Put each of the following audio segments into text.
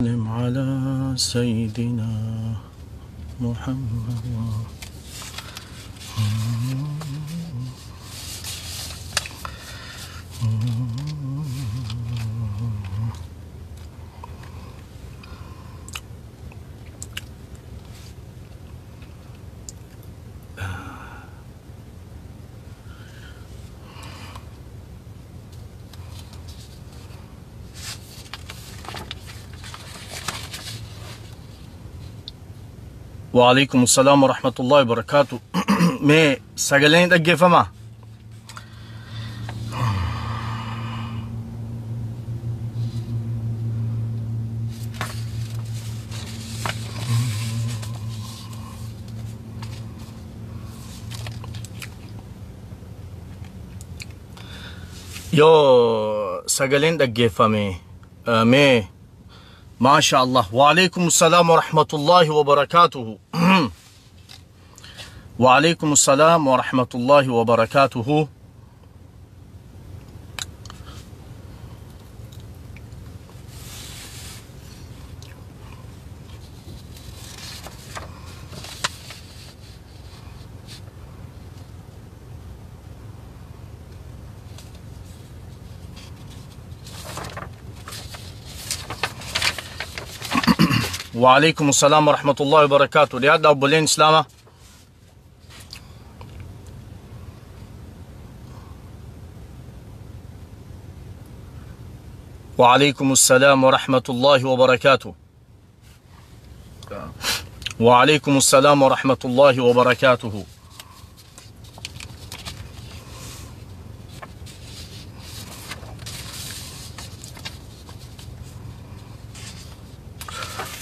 على سيدنا محمد. وعليكم السلام ورحمة الله وبركاته. Mee sagaleen dhaggeeffama. Yoo sagaleen dhaggeeffame mee maasha Allah. وعليكم السلام ورحمة الله وبركاته. وعليكم السلام ورحمة الله وبركاته. وعليكم السلام ورحمة الله وبركاته. لهذا أبولين سلامة. وعليكم السلام ورحمة الله وبركاته. وعليكم السلام ورحمة الله وبركاته.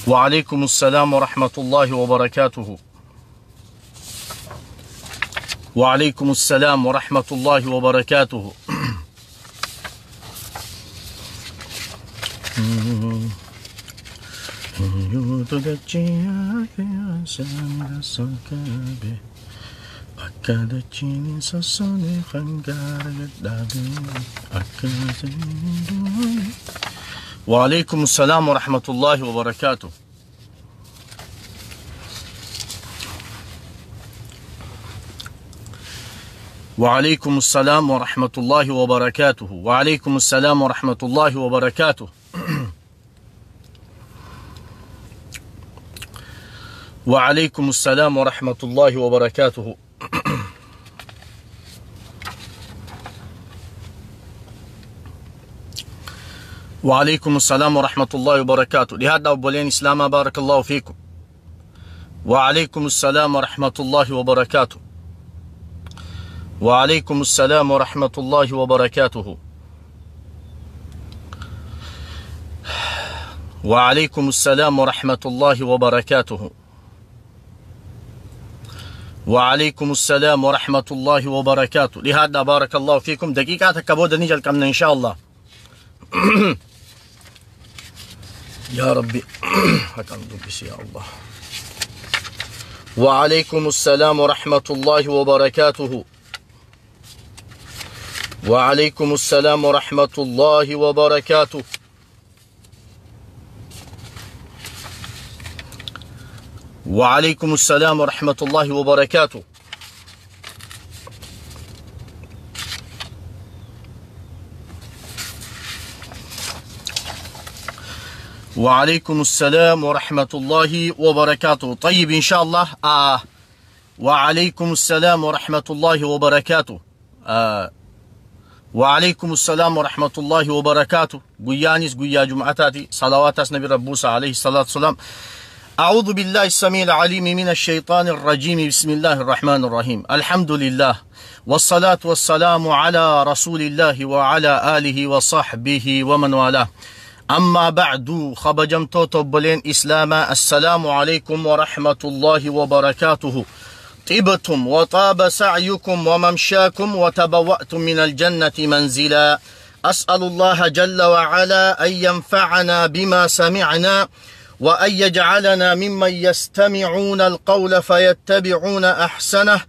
وعليكم السلام ورحمة الله وبركاته. وعليكم السلام ورحمة الله وبركاته. وعليكم السلام ورحمة الله وبركاته. وعليكم السلام ورحمة الله وبركاته. وعليكم السلام ورحمة الله وبركاته. وعليكم السلام ورحمة الله وبركاته. وعليكم السلام ورحمة الله وبركاته. لهذا أبولين إسلاما بارك الله فيكم. وعليكم السلام ورحمة الله وبركاته. وعليكم السلام ورحمة الله وبركاته. وعليكم السلام ورحمة الله وبركاته. وعليكم السلام ورحمة الله وبركاته. لهذا بارك الله فيكم. دقيقة تكبود نجل كمنا إن شاء الله. يا ربي يا الله. وعليكم السلام ورحمة الله وبركاته. وعليكم السلام ورحمة الله وبركاته. وعليكم السلام ورحمة الله وبركاته. وعليكم السلام ورحمة الله وبركاته. طيب إن شاء الله. وعليكم السلام ورحمة الله وبركاته. وعليكم السلام ورحمة الله وبركاته. قيانيس قيا جمعتاتي صلوات نبي ربوس عليه الصلاة والسلام. أعوذ بالله السميع العليم من الشيطان الرجيم. بسم الله الرحمن الرحيم. الحمد لله والصلاة والسلام على رسول الله وعلى آله وصحبه ومن والاه. أما بعد، خبجمتو تبلين إسلاما، السلام عليكم ورحمة الله وبركاته. طبتم وطاب سعيكم وممشاكم وتبوأتم من الجنة منزلا. أسأل الله جل وعلا أن ينفعنا بما سمعنا وأن يجعلنا ممن يستمعون القول فيتبعون أحسنه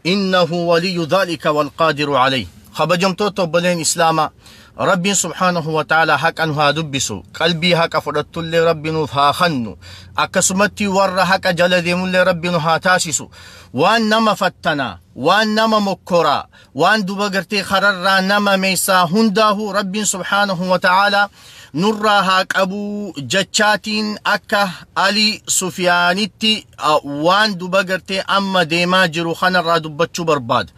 إنه ولي ذلك والقادر عليه. خبجمتو تبلين إسلاما، Rabbiin subhaanahu wa ta'ala haqa nu haa dubbisu, qalbii haqa fudhattullee Rabbi nuuf haa kennu, akkasumatti warra haqa jala deemullee Rabbi nu haa taasisu. Waan nama fattanaa, waan nama mokkoraa, waan duba gartee kararraa nama meessaa hundaahu Rabbiin subhaanahu wa ta'ala nurraa haa qabuu jechaatiin akka Ali Sufiyaanitti waan duba gartee amma deemaa jiru kanarraa dubbachuu barbaada.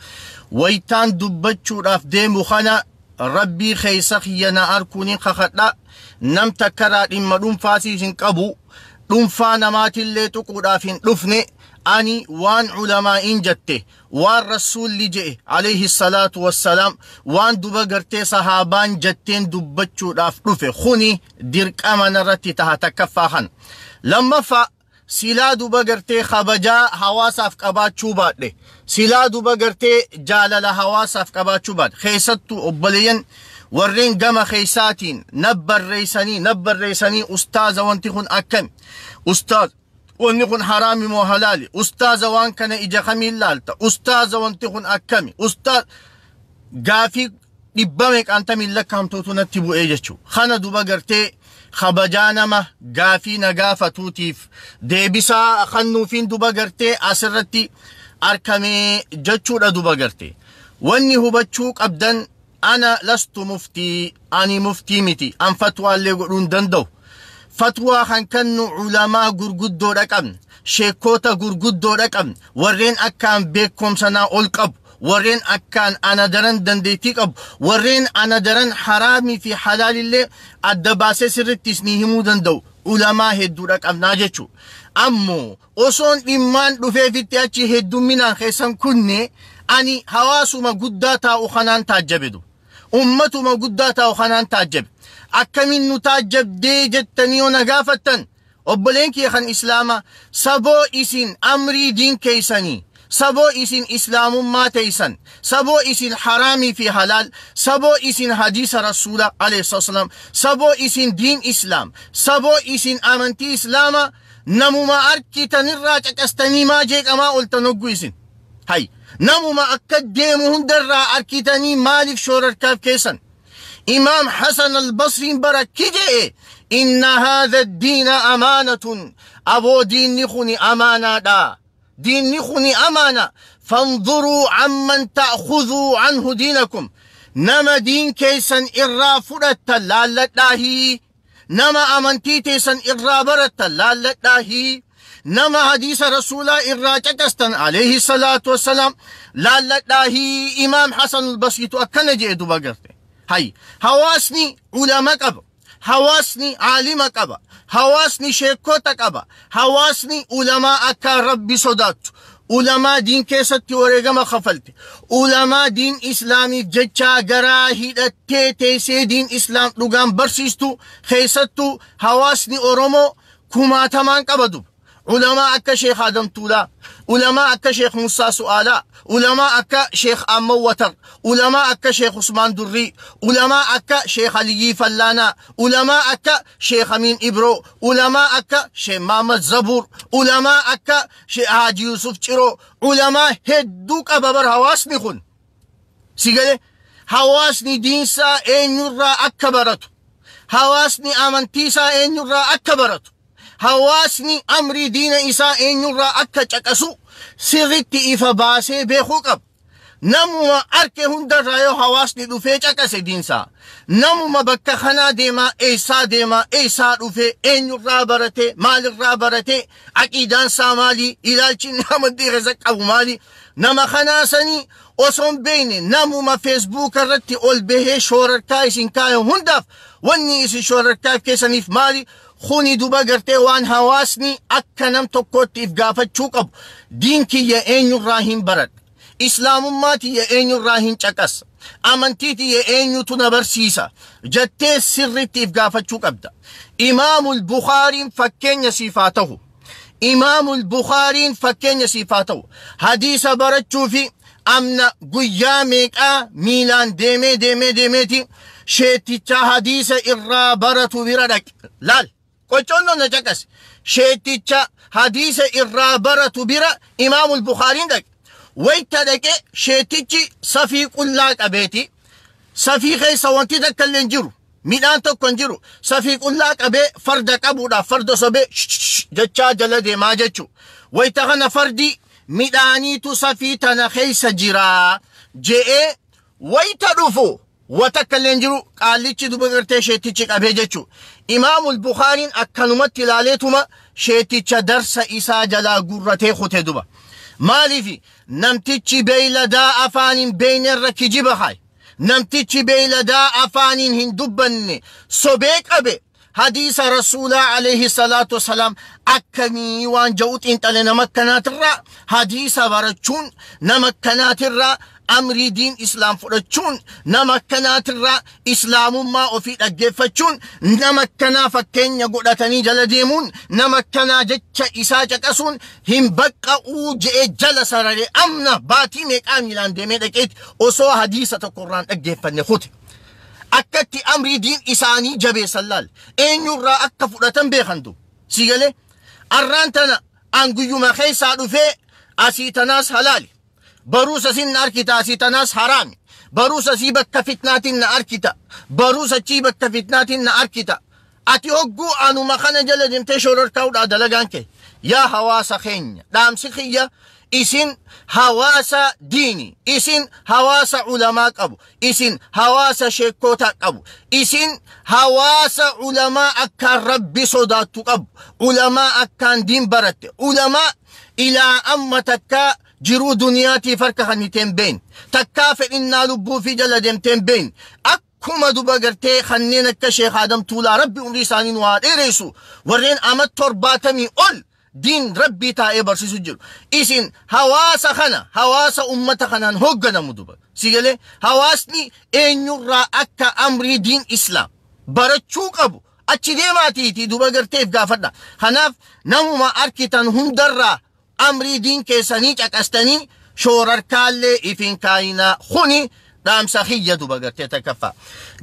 Wayitaan dubbachuudhaaf deemu kana Rabbii keessa kiyya na arkuun kakadha. Nam takkarraa dhimma dhuunfaasiis hin qabu, dhuunfaa namaatillee tuquudhaaf hin dhufne. Ani waan ulamaa'iin jette, waan rasuulli je'e alayhi salaatu wassalaam, waan duba gartee sahaabaan jetteen dubbachuudhaaf dhufe. Kuni dirqama narratti taha takkaffaa kana. Lammaffaa, silaa duba gartee kabajaa hawaasaaf qabaachuu baadhe, silaa duba gartee jaalala hawaasaaf qabaachuu baadhe, keessattuu obboleeyyan warreen gama keessaatiin nabbarreessanii, "Ustaaza, wanti kun akkami? Ustaaz, wanni kun haraami moo halaali? Ustaaza, waan kana ija kamiin laalta? Ustaaza, wanti kun akkami? Ustaaz," gaafii dhibba meeqaantamiin lakkaa'amtuutu natti bu'ee jechuu kana. Duba gartee kabajaa nama gaafii na gaafatuutiif deebisaa kennuufiin duba gartee asirratti arkamee jechuudha. Duba gartee wanni hubachuu qabdan, ana lastu muftii, ani muftii miti, an fatwaallee godhuu hin danda'u. Fatwaa kan kennu ulamaa gurguddoodha qabna, sheekota gurguddoodha qabna, warreen akkaan beekumsa ol qabu, warreen akkaan ana daran dandeettii qabu, warreen ana daran haraamii fi halaalillee adda baasee sirrittis ni himuu danda'u, ulamaa hedduudha qabnaa jechuudha. Ammoo osoon dhimmaan dhufeefitti achi heddumminaan keessan kunne, ani hawaasuma guddaa taa'u kanaan taajjabedu. Ummatuma guddaa taa'u kanaan taajjabe. Akkamiin nu taajjabdee jettanii yoo na gaafattan, obboleen kiyya kan islaamaa, saboo isin amrii diin keeysanii, saboo isin islaamummaa teeysan, saboo isin haraamii fi halaal, saboo isin hadiisa rasuula alayhi salaam, saboo isin diin islaam, saboo isin amantii islaamaa namuma arkitanirraa caqastanii maa jeeqamaa oltan? Hoggu isin hay namuma akka deemu hundarraa arkitanii maaliif shoorarkaaf keessan? Imaam Hasan al-Basriin bara kije'e, "Inna haadha addiina amaanatun," aboo diinni kuni amaanaadha, diinni kuni amaana, "fanzuruu amman ta'khudhuu anhu diinakum," nama diin keessan irraa fudhattan laalladhaahii, nama amantii teessan irraa barattan laalladhaahii, nama hadiisa rasuulaa irraa caqastan alayhi salaatu wassalaam laalladhaahii. Imaam Hasan al-Basriitu akkana jedhe. Duba garte hay hawaasni ulama qaba, hawaasni aalima qaba, hawaasni sheekota qaba, hawaasni ulamaa akka Rabbi sodaattu, ulamaa diin keessatti wareegama kafalte, ulamaa diin islaamiif jecha garaa hidhattee teessee diin islaam dhugaan barsiistu, keessattuu hawaasni Oromoo kumaatamaan qaba. Duba ulamaa akka Sheekh Adam Tuulaa, ulamaa akka Sheekh Musaa Su'aalaa, ulamaa akka Sheekh Amman Watar, ulamaa akka Sheekh Usmaan Durrii, ulamaa akka Sheekh Aliyyii Fallaanaa, ulamaa akka Sheekh Amiin Ibroo, ulamaa akka Sheekh Mahamad Zabuur, ulamaa akka Sheekh Haaji Yusuf Ciroo, ulamaa hedduu qaba bar hawaasni kun. Si galee, hawaasni diinsaa eenyurraa akka baratu, hawaasni amantiisaa eenyurraa akka baratu, hawaasni amrii diina isaa eenyurraa akka caqasu sirritti ifa baasee beekuu qaba. Namuma arke hundarraa yoo hawaasni dhufee caqase diinsaa, namuma bakka kanaa deemaa, eessaa deemaa, eessaa dhufee, eenyurraa barate, maalirraa barate, aqiidaansaa maalii, ilaalchi inni amantii keessa qabu maali, nama kanaa sanii osoo hin beekne namuma Feesbuuk irratti ol bahee shoorarkaa isin kaaye hundaaf wanni isin shoorarkaa keessaniif maali? Kuni duba gartee waan hawaasni akka nam tokkootti if gaafachuu qabu. Diin kiyya eenyurraa hin baradha? Islaamummaa tiyya eenyurraa hin caqasa? Amantii tiyya eenyutu na barsiisa jettee sirritti if gaafachuu qabda. Imaamul Bukaariin fakkeenya siif haa ta'u. Imaamul Bukaariin fakkeenya siif haa ta'u. Hadiisa barachuu fi amna guyyaa meeqaa miilaan deemee deemee deemeeti sheeticha hadiisa irraa baratu bira dhaqe. Laal, qoconnoon na caqase. Sheeticha hadiisa irraa baratu bira Imaamul Bukaariin dhaqe. Wayta dhaqe, sheetichi safii qullaa qabeeti. Safii keessa wanti takka illee hin jiru. Midhaan tokko hin jiru. Safii qullaa qabee farda qabuudhaaf farda sobee jechaa jala deemaa jechu. Wayita kana fardi midhaaniitu safii tana keessa jira je'ee wayita dhufu watakka illee hin jiru qaallichi duba gartee sheetichi qabee jechu. Imaamul Bukhaariin akkanumatti ilaaleetuma sheeticha darsa isaa jalaa gurratee kute duba. Maaliif namtichi beeyladaa afaan hin beeynerra kijiba haay. Namtichi beeyladaa afaaniin hin dubbanne sobee qabe hadiisa rasuulaa alayhi salaatu wasalaam akkamii waan ja'u xiinxale nama akkanaatirraa hadiisa barachuun nama akkanaatirraa amrii diin islaam fudhachuun nama akkanaatirraa islaamummaa ofii dhaggeeffachuun nama akkanaa fakkeenya godhatanii jala deemuun nama akkanaa jecha isaa caqasuun hin baqqa'uu je'ee jala sararee amna baatii meeqaa miilaan deemee dhaqeeti osoo hadiisa tokkorraan dhaggeeffanne kute. Akkatti amrii diin isaanii jabeessan laal eenyurraa akka fudhatan beekantu si galee arraan tana an guyyuma keessaa dhufee asii tanaas halaali. Baruusa sin na arkita asii tanaas haraami. Baruusa sii bakka fitnaatiin na arkita. Baruusa chii bakka fitnaatiin na arkita. Ati hogguu anuma kana jala deemtee shororkaa'uudhaa dalagaan kee. Yaa hawaasa keenya dhaamsi kiyya isin hawaasa diini isin hawaasa ulamaa qabu isin hawaasa sheekkoota qabu isin hawaasa ulamaa akkaan rabbi sodaattu qabu ulamaa akkaan diin baratte ulamaa ilaa amma takkaa jiruu duniyaatiif harka kanniteen beyn takkaa fedhinnaa lubbuu fi jala deemteen beyn akkuma duba gartee kanneen akka Sheekh Adam Tuulaa rabbi umrii isaanii nu haa dheeressu warreen ama 70 ol diin rabbii taa'ee barsiisu jiru. Isin hawaasa kana hawaasa ummata kanaan hoogganamu duba. Si galee hawaasni eenyurraa akka amrii diin islaam barachuu qabu achi deemaatiiti duba garteef gaafadha. Kanaaf namuma arkitan hundarraa amrii diin keessanii caqastanii shoorarkaallee ifin kaayinaa kuni dhaamsa kiyya duba gartee takkaffaa.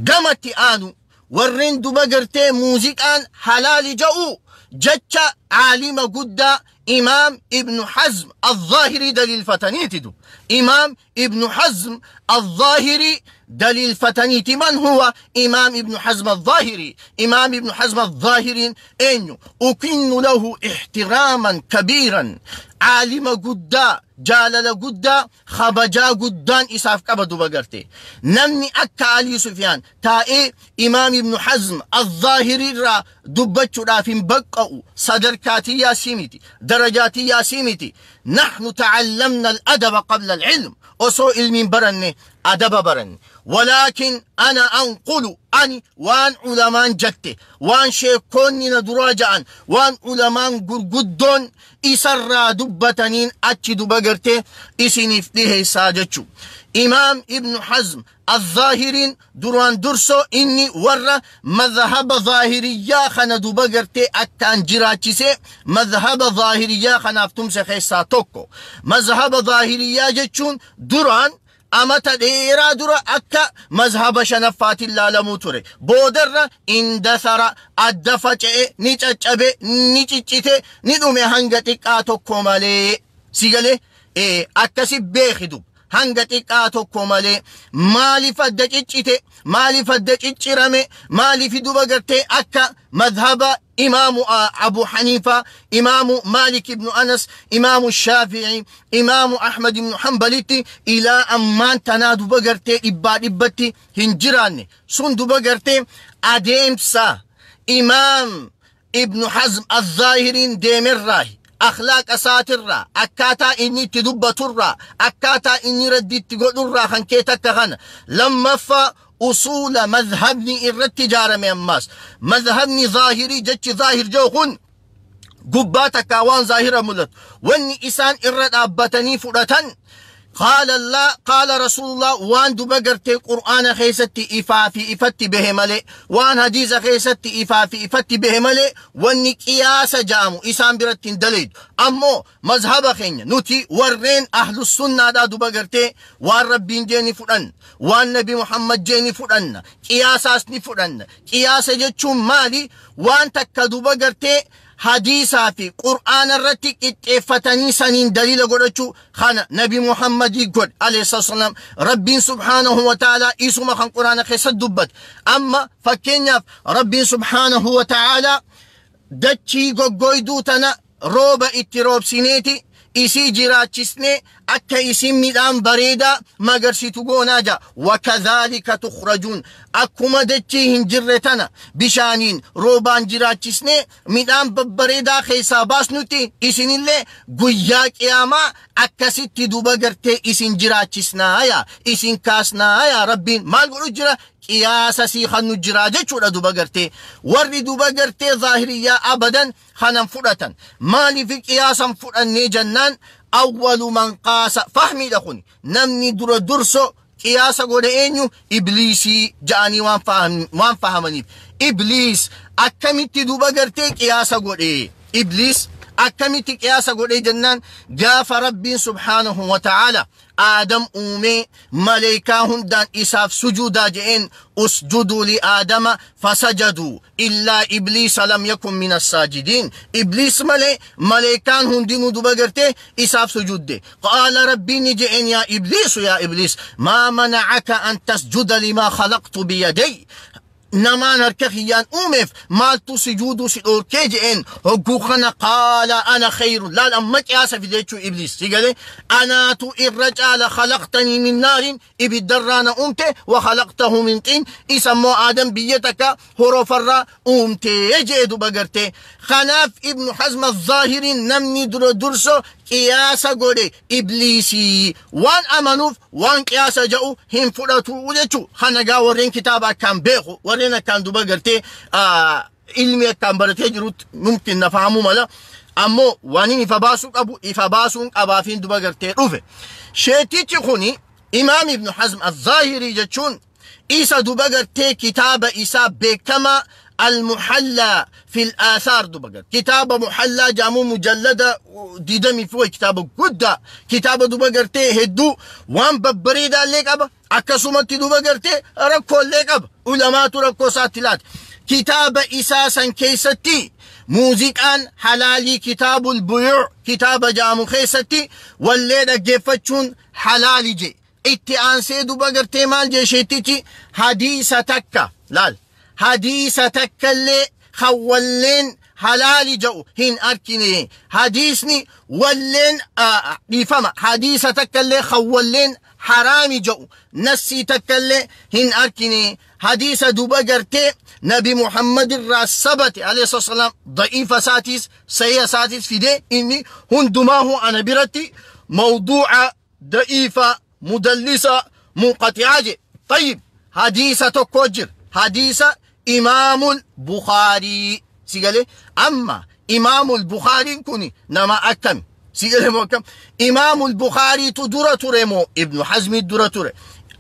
Gamatti aanu warreen duba gartee muuziqaan halaali ja'u jecha عالم قدا إمام ابن حزم الظاهري دليل فتنيتي دو. إمام ابن حزم الظاهري دليل فتنيتي. من هو إمام ابن حزم الظاهري؟ إمام ابن حزم الظاهري إنه أكن له احتراما كبيرا. عالم قدا جالل قدا خبجا قدان إساف كبدو بقرتي نمني أكا علي سفيان تائي إمام ابن حزم الظاهري را دبتشو رافين بقعو صدركاتي يا سيمتي درجاتي يا سيمتي. نحن تعلمنا الأدب قبل العلم أصو علم برني أدب برني، ولكن أنا أنقل أني وان علمان جتي وان شيكوني ندراجعا وان علمان قرقدون إسرى دبتنين أتش دبقرتي إسنفتيه ساجتشو. إمام ابن حزم الظاهرين دروان درسو إني ورى مذهب ظاهرية خنا دبقرتي أكان جراتشيسي مذهب ظاهرية خنا افتمسي خيسا توكو. مذهب ظاهرية جتشون دران أما تديرا درا أكا مذهب شنفات الله لموتوري بودر اندثر أدفجئ نيتشبه نيتشته ندومي هنگتك آتوكو مالي سيغالي إيه أكاسي بيخدو هنگتك آتوكو مالي مالي فدجتشته مالي فدجتشرمي مالي في دوبغرتي أكا مذهب إمام أبو حنيفة إمام مالك بن أنس إمام الشافعي إمام أحمد بن حنبل إلى أمان تنادو بغرتي إباد إبتي هنجراني سندو بغرتي أديمسا إمام ابن حزم الظاهرين ديمر أخلاق أساتر أكاتا إني تدبتر أكاتا إني رديت تقدر خنكيتك خن لما فا أصول مذهبني الرتجارة من ماس مذهبني ظاهري جتش ظاهر جوخن قباتك وان ظاهرة ملت واني إسان إرد أبتني فرتن قال الله قال رسول الله وان دبقرتي قرآن خيستي إفافي إفتي به ملي وان حديث خيستي إفافي إفتي به ملي واني قياس جامو إسان برتين دليد أمو مذهب خين نوتي ورين أهل السنة دا دبقرتي وان ربين جيني فرن وان نبي محمد جيني فرن قياساس نفرن قياس جتشو مالي وان تكا دبقرتي Hadiisaa fi qur'aana irratti qixxeeffatanii saniin daliila godhachuu kana Nabi Muhammadii godhe alayhi salaam. Rabbiin subhaanahu wa ta'aalaa isuma kan qur'aana keessatti dubbate. Amma fakkeenyaaf Rabbiin subhaanahu wa ta'aalaa dachii goggoyduu tana rooba itti roobsineeti isii jiraachisnee akka isin midhaan bareedaa magarsitu goonaa jaa. Wakadhaalika tukhrajuun, akkuma dachii hin jirre tana bishaaniin roobaan jiraachisnee midhaan babbareedaa keessaa baasnutti isinillee guyyaa qiyaamaa akkasitti duba gartee isin jiraachisnaa, isin kaasnaa. Rabbiin maal godhu jira? Qiyaasa sii kannu jira jechuudha duba gartee. Warri duba gartee zaahiriyyaa abadan kanan fudhatan. Maaliif qiyaasan fudhannee jennaan, awwalu man qaasa fahmiidha kun, namni dura durso qiyaasa godhe eenyu? Ibliisii ja'anii waan fahamaniif. Ibliis akkamitti duba gartee qiyaasa godhe? Ibliis akkamitti qiyaasa godhe jennaan, gaafa Rabbiin subhaanahu wa ta'aala Aadam uumee maleekaa hundaan isaaf sujuudaa je'een, usjuduu li Aadama fasajaduu illaa Ibliisa lam yakun min assaajidiin. Ibliis malee maleekaan hundinuu duba gartee isaaf sujudde. Qaala, Rabbiin ni je'een, yaa Ibliisu, yaa Ibliis, maa manacaka an tasjuda limaa khalaqtu biyaday? Namaan harka kiyyaan uumeef maaltu sujuuduu si dhoorkee je'een. Hogguu kana qaala ana khayru, laal amma qiyaasa fide jechuu Ibliis si galee, anaatu irra caala, khalaqtanii min naarin, ibiddarraa na uumte, wa khalaqtahu min xiin, isa immoo Aadam biyya takka horofarraa uumte jee duba gartee. Kanaaf Ibnu Hazm Zaahiriin namni dura durso qiyaasa godhe Ibliisii waan amanuuf waan qiyaasa ja'u hin fudhatu jechuu. Kana gaa warreen kitaaba akkaan beeku, warreen akkaan duba gartee ilmi akkaan baratee jirutti mumkin na fahamuu mala. Ammoo waan inni ifa baasuu qabu ifa baasuun qabaafiin duba gartee dhufe. Sheetichi kuni Imaam Ibnu Hazm Az-Zaahirii jechuun isa duba gartee kitaaba isaa beekamaa المحلى في الآثار دبقر، كتاب محلى جامو مجلدة ديدمي فوي، كتاب قدة، كتاب دبقرتي هدو وان ببريدا اللي قبا akkasumatti duba gartee rakkoolee qaba, ulamaatu rakkoo isaatti laata. Kitaaba isaa san keessatti muuziqaan halaalii, kitaabul buyuu kitaaba jaamu keessatti wallee dhaggeeffachuun halaali je. Itti aansee duba gartee maal jee sheetichi? Hadiisa takka laal, hadiisa takkallee kan walleen halaali jedhu hin arkine. Hadiisni walleen, dhiifama, hadiisa takkallee kan walleen haraami jedhu nassii takkallee hin arkine. Hadiisa duba gartee Nabi Muhammad irraa sabate alayhi salaam da'iifa isaatiis sahiha isaatiis fide. Inni hundumaahu ana biratti mawduuca, da'iifa, mudallisa, munqaxi'aa jedhe. طيب, hadiisa tokko jira, hadiisa Imaamul Bukaarii si galee. Amma Imaamul Bukaariin kun nama akkami si galee moo akkam? Imaamul Bukaariitu dura ture moo Ibnu Hazmi dura ture?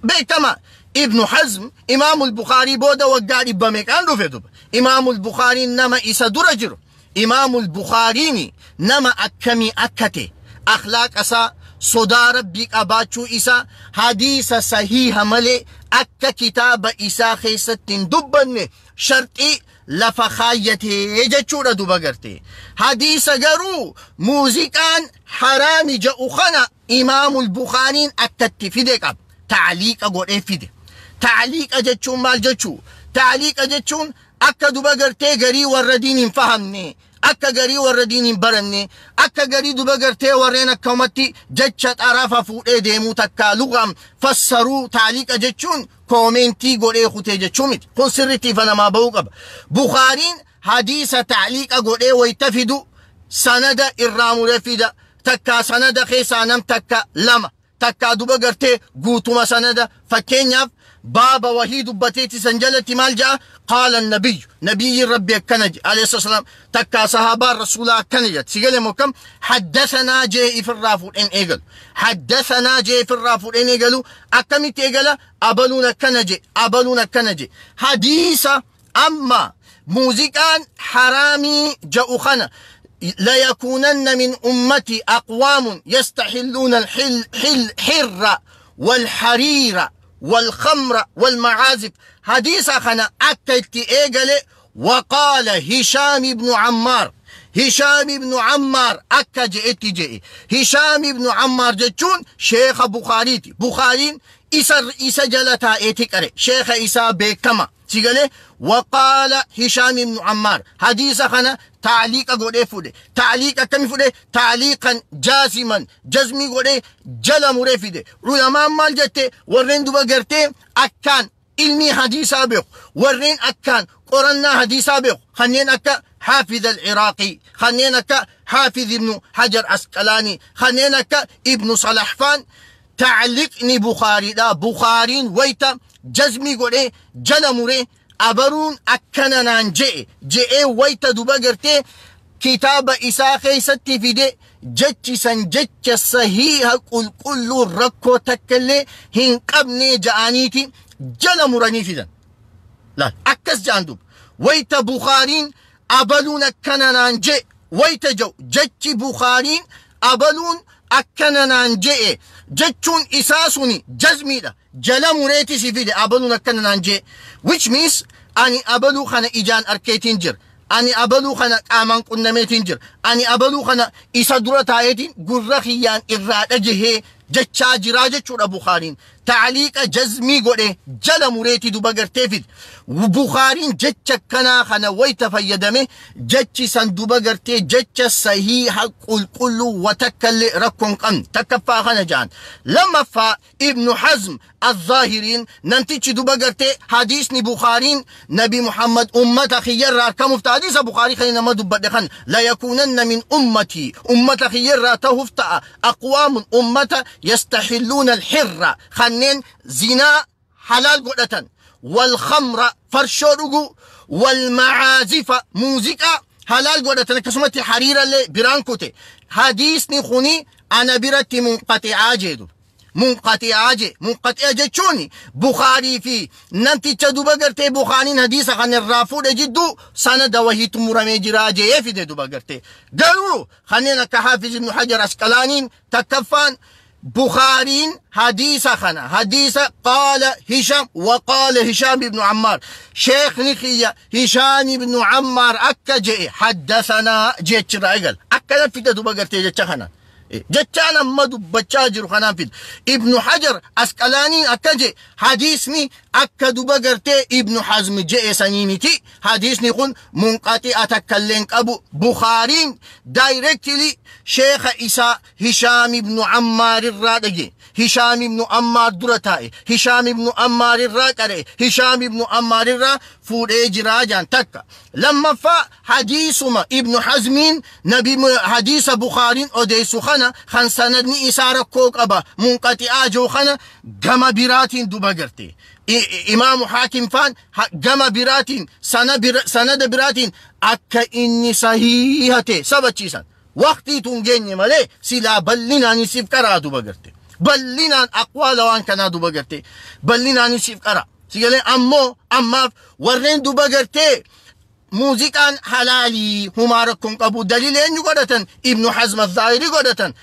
Beekama, Ibnu Hazm Imaamul Bukaarii booda waggaa 100 meeqaan dhufe duba. Imaamul Bukaariin nama isa dura jiru. Imaamul Bukaariin nama akkamii akka ta'e, akhlaaqa isaa, sodaa Rabbii qabaachuu isaa, hadiisa sahiiha malee akka kitaaba isaa keessatti hin dubbanne sharxii lafa kaayyatee jechuudha duba gartee. Hadiisa garuu muuziqaan haraami jedhu kana Imaamul Bukaariin akkatti fide qaba. Tacliiqa godhee fide. Tacliiqa jechuun maal jechuu? Tacliiqa jechuun akka duba gartee garii warra diin hin fahamne, akka garii warra diin hin baranne, akka garii duba gartee warreen akkamatti jecha xarafa fuudhee deemuu takka luqam fassaruu. Taaliiqa jechuun koomentii godhee kutee jechuu miti. Kun sirriitti ifa namaa bahuu qaba. Bukaariin hadiisa taaliiqa godhee wayta fidu sanada irraa muree fida, takka sanada keessaa nam takka lama, takka duba gartee guutuma sanada. Fakkeenyaaf baaba wahii dubbateeti san jalatti maal ja'a? Qaala nabiyyu, nabiyyi Rabbi akkana jedhe alayhi salaam, takka sahaabaan rasuulaa akkana jedhe si galee mokkam. Haddathanaa jee ifirraa fuudheen eegalu, haddathanaa jee ifirraa fuudheen eegalu. Akkamitti eegala? Abaluun akkana je, abaluun akkana je. Hadiisa amma muuziqaan haraamii ja'u kana, ليكونن من أمتي أقوام يستحلون الحل حل حر والحرير والخمر والمعازف، حديث خنا أكلت إيجل. وقال هشام بن عمار Hishaam ibnu Ammaar akka je'etti je'e. Hishaam ibnu Ammaar jechuun sheekha Bukhaariiti. Bukhaariin isa jala taa'eeti qare, sheekha isaa beekama si galee. Waqaala Hishaam ibnu Ammaar hadiisa kana taaliiqa godhee fudhe. Taaliiqa akkami fudhe? Taaliiqan jaasiman, jazmii godhee jala muree fide. Ulamaan maal jette? Warreen duba gartee akkaan ilmii hadiisaa beeku, warreen akkaan qorannaa hadiisaa beeku, kanneen akka Xaafiz al-Ciraaqii, kanneen akka Xaafiz ibnu Hajar Asqalaanii, kanneen akka Ibnu Salahfaan, tacliiqni Bukaariidha, Bukaariin wayta jazmii godhee jala muree abaruun akkana naan je'e je'ee wayta duba gartee kitaaba isaa keessatti fide, jechi san jecha sahiiha qulqulluu rakkoo takkallee hin qabne ja'aniiti jala muranii fidan. Laal, akkas ja'an duba wayta Bukaariin abaluun akkana naan je'e wayta ja'u, jechi Bukaariin abaluun akkana naan je'e jechuun isaa suni jazmiidha, jala mureeti si fide. Abaluun akkana naan je'e, which means ani abaluu kana ijaan arkeetiin jira, ani abaluu kana qaamaan qunnameetiin jira, ani abaluu kana isa dura taa'eetiin gurra kiyyaan irraa dhagahee jechaa jiraa jechuudha. Bukaariin tacliiqa jazmii godhe jala mureetii duba gartee fide. Bukaariin jecha kanaa kana wayta fayyadame, jechi san duba gartee jecha sahiiha qulqulluu watakkallee rakkoo hin qabne. Takkaffaa kana ja'an. Lammaffaa, Ibnu Hazm الظاهرين namtichi duba gartee hadiisni Bukaariin Nabi Muhammad ummata kiyyarraa argamuuf ta'a, hadiisa Bukaarii kan nama dubbadhe kan la yakuunanna min ummatii, ummata kiyyarraa tahuuf ta'a, aqwaamun, ummata, yastaxilluuna alxirra, kanneen zinaa halaal godhatan, walkhamra, farshoo dhugu, walmacaazifa, muuziqaa halaal godhatan, akkasumatti hariirallee biraan kute. Hadiisni kuni ana biratti munqaxicaa jedhu, munqaxi'aa je. Munqaxi'a jechuun Bukaarii fi namticha duba gartee Bukaariin hadiisa kan irraa fuudhe jidduu sanada wahiitu muramee jiraa jee fide duba gartee. Garuu kanneen akka Haafiz ibnu Hajar Asqalaaniin, takkaffaan Bukaariin hadiisa kana, hadiisa qaala Hisham wa qaala Hisham ibnu Ammaar, sheekni kiyya Hishaam ibnu Ammaar akka je'e, haddasanaa jechirraa eegala, akkana fide duba gartee. Jecha kana, jechaan amma dubbachaa jiru kanaan fide. Ibnu Hajar Asqalaaniin akka je, hadiisni akka duba gartee Ibnu Hazm je'e sanii miti, hadiisni kun munqaxi'a takkallee hin qabu. Bukaariin directly sheekha isaa Hishaam ibnu Ammaar irraa dhage, Hishaam ibnu Ammaar dura taa'e, Hishaam ibnu Ammaar irraa qara'e, Hishaam ibnu Ammaar irraa fuudhee jiraa jaan. Takka. Lammaffaa, hadiisuma Ibnu Hazmiin nabi hadiisa Bukaariin odeessu kana kan sanadni isaa rakkoo qaba, munqaxi'aa jiru kana, gama biraatiin duba garte Imaamu Haakim faan gama biraatiin sanada biraatiin akka inni sahiiha ta'e sabachiisan. Waqtii tun geenye malee silaa bal'inaan siif qaraa duba garte, bal'inaan aqwaala waan kanaa duba garte bal'inaan siif qara sigalee. Ammoo ammaaf warreen duba gartee muuziqaan halaalii humaa rakkoon qabu daliila eenyu godhatan? Ibnu Hazm Zaahiri godhatan.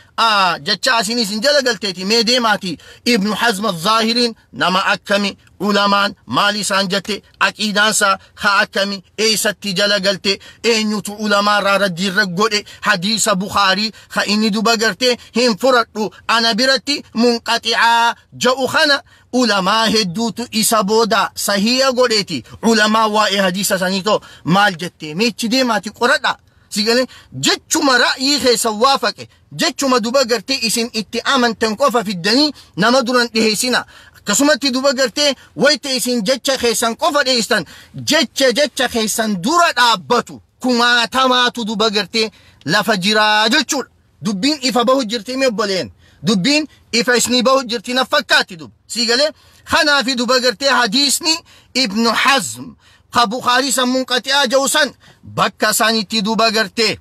Jecha asin isin jala galteeti. Mee deemaati Ibnu Hazm Zaahiriin nama akkami, ulamaan maal isaan jette, aqiidaansaa haa akkami, eessatti jala galte, eenyutu ulamaa irraa raddiirra godhe, hadiisa Bukaarii ha inni duba gartee hin furadhu ana biratti munqaxicaa ja'u kana ulamaa hedduutu isa booda sahiya godheeti. Ulamaa waa'ee hadiisa saniitoo maal jette? Meechi deemaati qoradha. Sigalee jechuma ra'yii keessa waafaqe, jechuma duba gartee isin itti amantan qofa fiddanii nama duran dhiheessina. Akkasumatti duba gartee wayta isin jecha keessan qofa dhiheessan, jecha keessan dura dhaabbatu kumaatamaatu duba gartee lafa jiraa jechuudha. Dubbiin ifa bahu jirti mi obboleen? Dubbiin ifa isinii bahu jirti na fakkaatti dub siigalee. Kanaafi duba gartee hadiisni Ibnu Hazm ka Bukaarii san munqaxi'aa jedhu san bakka sanitti duba gartee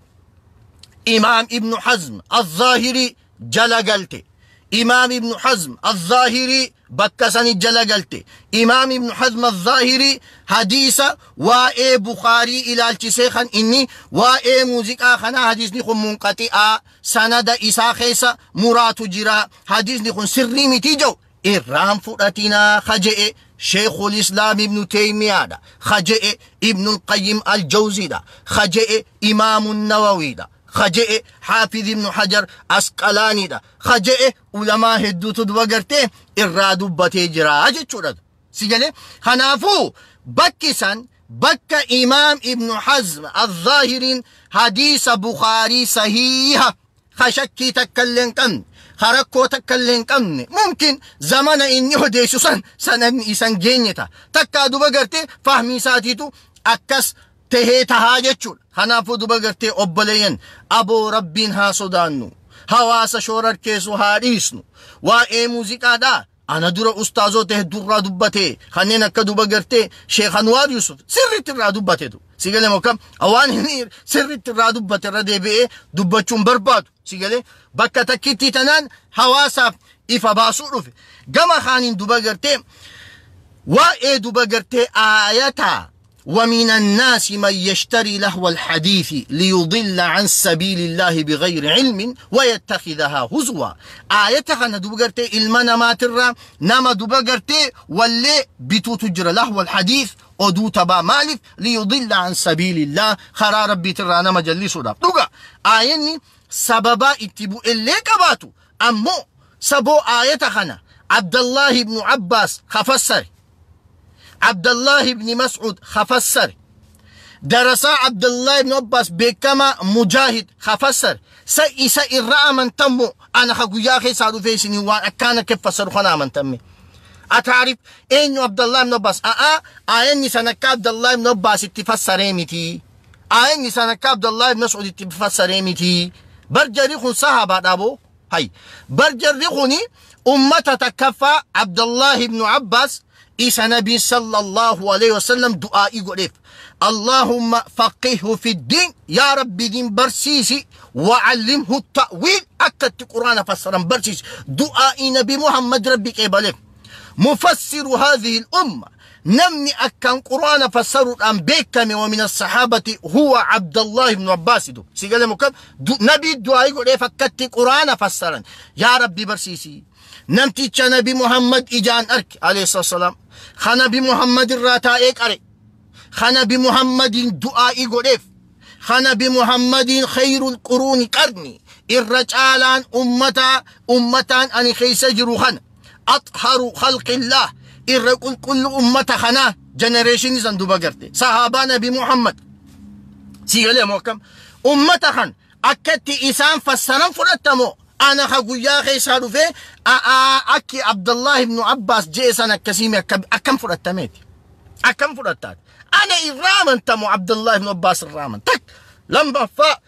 Imaam Ibnu Hazm Azaahirii jala galte, Imaam Ibnu Hazm Azaahirii bakka sani jala galte. Imaam Ibnu Hazm Azaahirii hadiisa waa'ee Bukaarii ilaalchisee kan inni waa'ee muuziqaa kanaa hadiisni kun munqaxi'aa, sanada isaa keessa muraatu jira, hadiisni kun sirrii miti jedhu irraan fudhatinaa kaje'e. Sheikhul Islam Ibn Taymiyaadha kaje'e, Ibn Qayyim Al-Jawziidha kaje'e, Imaamu Nawawiidha kaje'e, Haafiz Ibn Hajar Asqalaaniidha kaje'e. Ulamaa hedduutu duba gartee irraa dubbatee jira jechuudha. Si galee? Kanaafuu bakki san bakka Imaam Ibn Hazm Al-Zaahiriin hadiisa Bukaarii sahiiha ka shakkii takka illee hin qabne, ka rakkoo takka illee hin qabne, mumkin zamana inni odeessu san sanadni isan geenye ta'a, takkaa duba gartee fahmii isaatiitu akkas tahee tahaa jechuudha. Kanaafuu duba gartee obboleeyyan, aboo Rabbiin haa sodaannu, hawaasa shoorarkeessu haa dhiisnu. Waa'ee muuziqaadhaa ana dura ustaazota hedduurraa dubbate, kanneen akka duba gartee Sheekh Anwaar Yusuf sirriitti irraa dubbatetu. Si galee mokkam waan inni sirriitti irraa dubbate irra deebi'ee dubbachuun barbaadu. Si galee? Bakka takkitti tanaan hawaasaaf ifa baasuu dhufe. Gama kaaniin duba gartee waa'ee duba gartee aayataa ومن الناس من يشتري لهو الحديث ليضل عن سبيل الله بغير علم ويتخذها هزوا، آية خنا دبغرتي المنا ما ترى نما دبغرتي واللي بتو تجرى لهو الحديث oduu taphaa. Maaliif? ليضل عن سبيل الله، karaa Rabbii tirraa nama jallisuudhaaf. Dhuga, aayanni sababaa itti bu'ellee qabaatu, ammoo saboo aayata kana Abdallahi ibnu Abbaas kafassare, Abdallahi ibni Mas'ud kafassare, darasaa Abdallahi ibnu Abbaas beekamaa Mujaahid kafassare, sa isa irra amantammo ana ka guyyaa keessaa dhufee isinii waan akkaana keffassaru kana amantamme? أتعرف إنه عبد الله بن عباس آيني سنك عبد الله بن عباس اتفسر متي، آيني سنك عبد الله بن مسعود اتفسر متي. برجري خون صحابة أبو هاي برجري خوني أمة تكفى. عبد الله بن عباس إيسا نبي صلى الله عليه وسلم دعاء يقول اللهم فقهه في الدين، يا رب دين برسيسي، وعلمه التأويل، أكدت القرآن فسرا برسيسي. دعاء نبي محمد ربي قبله. مفسر هذه الأمة، نمني أكن قرآن فسروا أن بكم ومن الصحابة هو عبد الله بن عباس. دو سيقول مكم نبي الدعاء يقول إيه؟ فكت قرآن فسرا يا ربي برسيسي. نمتي نبي محمد إجان أرك عليه الصلاة والسلام، خنبي محمد الراتائك أري، خنبي محمد دعاء يقول إيه؟ خنبي محمد خير القرون قرني، الرجالان أمتا أمتان أني خيس جروخن، أطهر خلق الله، الرجل كل أمة خنا جنريشن زندوبا قرتي صحابة نبي محمد. سيغلي موكم أمة خن أكدت إسان فسرن فرتمو أنا خقويا خيسارو في أكي عبد الله بن عباس جيسان الكسيمي أكم فرتميتي أكم فرتات أنا إرامن تمو عبد الله بن عباس الرامن تك لما فا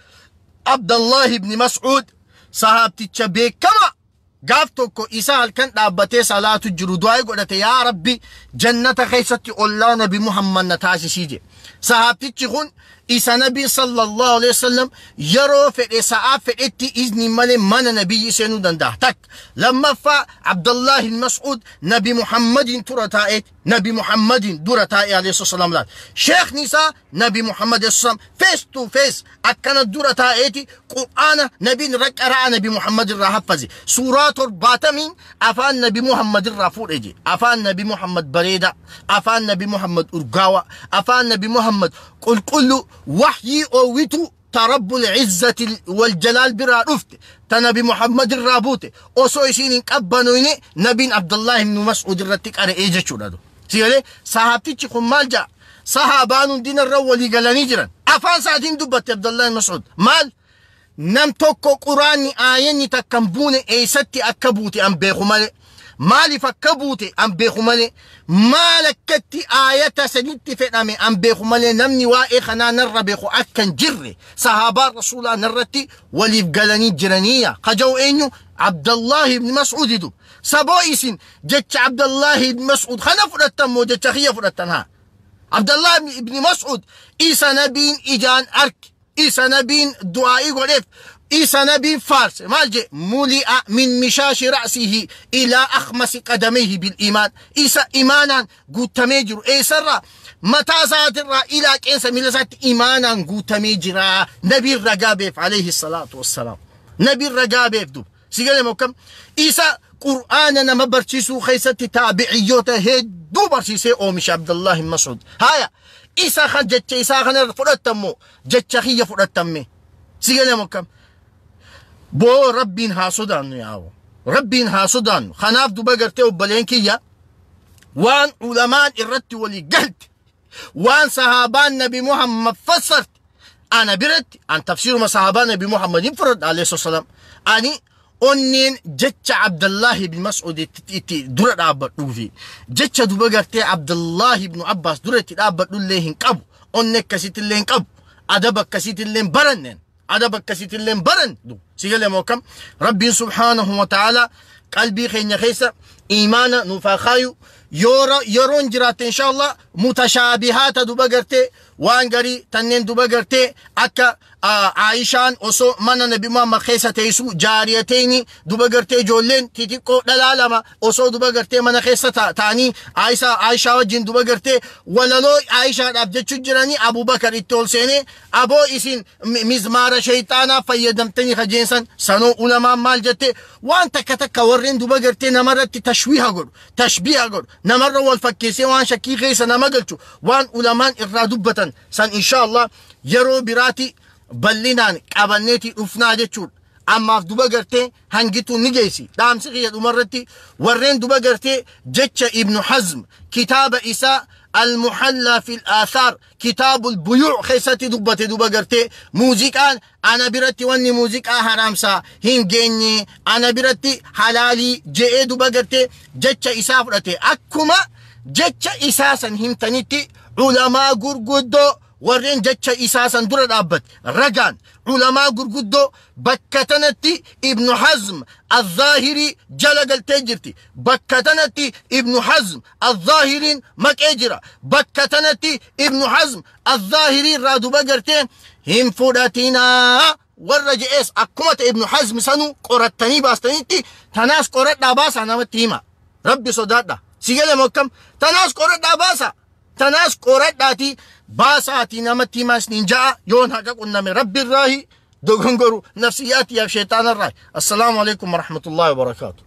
عبد الله بن مسعود صحابتي تشبه كما gaaf tokko isa halkan dhaabbatee salaatu jiru du'aa godhate, yaa Rabbi, jannata keessatti ollaa Nabi Muhammad na taasisii jedhe. Sahaabtichi kun isa Nabi sallallahu alaihi wasallam yeroo fedhe sa'aa fedhetti izni malee mana nabiyyi seenuu danda'a. Takka lammaffaa Abdallah ibn Mas'ud Nabi Muhammadin tura taa'e, Nabi Muhammadin dura taa'e alayhi wasallam laal. Sheekni isaa Nabi Muhammad sallam face to face akkana dura taa'eeti Qur'aana nabiin irra qara'a Nabi Muhammad irraa haffaze. Suuraa 70n afaan Nabi Muhammad irraa fuudhe je. Afaan Nabi Muhammad bareeda, afaan Nabi Muhammad urgaawa, afaan Nabi Muhammad qulqullu, wahyii oowwitu ta Rabbul Izzati wal Jalaal biraa dhufte ta Nabi Muhammad irraa buute osoo isiin hin qabbanoyne nabiin Abdallah ibn Mas'ud irratti qara'ee jechuudha. Si galee? Sahaabtichi kun maal ja'a? Sahaabaan hundina irra walii galanii jiran. Afaan isaatiin dubbatte Abdallah ibn Mas'ud. Maal? Nam tokko quraanni aayanni takkan buune eessatti akka buute an beeku malee. Maaliif akka buute an beeku malee, maal akkatti aayata sanitti fedhame an beeku malee, namni waa'ee kanaa narra beeku akka hin jirre sahaabaan rasuulaa narratti waliif galanii jiraniya. Kaja'u eenyu? Abdallahi ibn Mas'uudi dub. Saboo isin jecha Abdallahi ibn Mas'ud kana fudhattan moo jecha kiyya fudhattan haa? Abdallahi ibn Mas'ud isa nabiin ijaan arke, isa nabiin du'aa'ii godheef, isa nabiin faarse. Maal je? ملئ من مشاش رأسه إلى أخمص قدميه بالإيمان. Isa imaanaan guutamee jiru, eessarraa? Mataa isaatirraa ilaa qeensa miila isaatti imaanaan guutamee jira. Nabiin ragaa beef alayhi salaatu wassalaam. Nabiin ragaa beef dub. Si galee mokkam isa Qur'aana nama barsiisuu keessatti taabiciyyoota hedduu barsiisee oomishe Abdullahi ibn Mas'ud. Haya, isa kan jecha isaa kana fudhattammoo jecha kiyya fudhattamme. Si galee mokkam? Boo Rabbiin haa sodaannu yaa'u. Rabbiin haa sodaannu. Kanaaf duba gartee obboleen kiyya waan ulamaan irratti walii galte, waan sahaabaan Nabi Muhammad fassarte, ana biratti an tafsiiruma sahaabaa Nabi Muhammadin fudhadha alayhi salaam. Ani onneen jecha Abdullahi ibn Mas'ud itti dura dhaabbadhuu fi jecha duba gartee Abdullahi ibn Abbas dura itti dhaabbadhu illee hin qabu. Onne akkasitti illee hin qabu. Adaba akkasitti illee hin baranneen. Adaba akkasitti illee hin barannu. Si galee moo akkam? Rabbiin subhaanahu wa ta'ala qalbii keenya keessa iimaana nuuf haa kaayu. Yeroon jiraatte inshallah mutashaabihaata duba gartee waan garii tanneen duba gartee akka Aayishaan osoo mana Nabi Muhammad keessa teessu jaariyateyni duba gartee ijoolleen xixiqqoo dhalaa lama osoo duba gartee mana keessa ta'anii Aayishaa wajjin duba gartee walaloo Aayishaadhaaf jechuu jiranii Abubakar itti ol seenee aboo isin mizmaara shayxaanaa fayyadamtanii kajeensan sanoo ulamaan maal jette waan takka takka warreen duba gartee namarratti tashwiiha godhu tashbiiha godhu namarra wal fakkeessee waan shakkii keessa nama galchu waan ulamaan irraa dubbatan san inshallah yeroo biraati bal'inaan qabanneeti dhufnaa jechuudha. Ammaaf duba gartee hangitu ni geessi. Dhaamsi kiyya dhumarratti warreen duba gartee jecha Ibnu Hazm kitaaba isaa Al-Muhallaa fil Aathaar kitaabul Buyuu' keessatti dubbate duba gartee muuziqaan ana biratti wanni muuziqaa haraamsaa hin geenye ana biratti halaalii je'ee duba gartee jecha isaa fudhate akkuma jecha isaa san himtanitti ulamaa gurguddoo warreen jecha isaa san dura dhaabbate ragaan ulamaa gurguddoo bakka tanatti Ibnu Hazm Al-Zaahirii jala galtee jirti. Bakka tanatti Ibnu Hazm Al-Zaahiriin maqee jira. Bakka tanatti Ibnu Hazm Al-Zaahirii irraa duba gartee hin fudhatinaa warra je'ees akkuma ta'e Ibnu Hazm sanuu qorattanii baastanitti tanaas qoradhaa baasaa namatti hima. Rabbi sodaadha. Si gale mokkam tanaas qoradhaa baasaa. Tanaas qoradhaatii baasaatii namatti himaa isiniin ja'a yoon haqa qunname Rabbi irraahi dogongoru nafsiyyaatiyaaf sheexaana irraahi. Assalaamu alaikum warahmatullahi wabarakaatu.